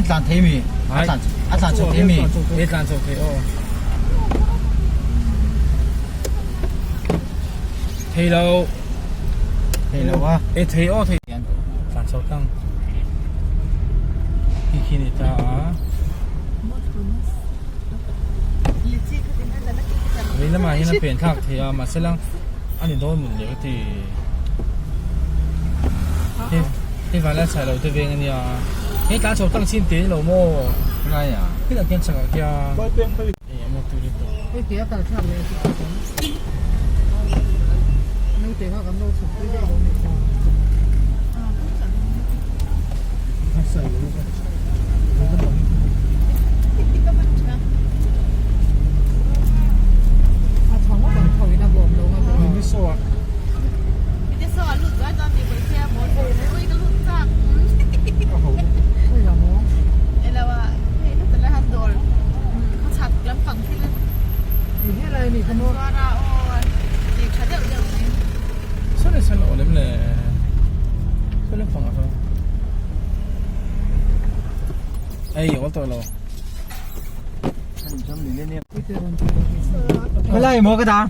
tlan thei mi? A tlan a tlan chho thei mi? E tlan chho thei aw. Thei lo. Thei lo a. E thei aw thei. Tlan chho tlang. Khi khi ni ta a. Vei lamah hian a pen thlak thei a mahse lang a ni dawn mun le ka ti. Hei hei vanlai chhai lo te veng ania hei tlan chho tlang chin te ni lo maw Helai ah helai khian chhakah khian hei a motor hi tawh. Hei ke a kal thlak leh a chu ka Naute kha kan lo chhuk pui daih lo nih kha. A chhang ngawt ang tho in a bawm lo nga bawk a. Khawi lai maw ka dah?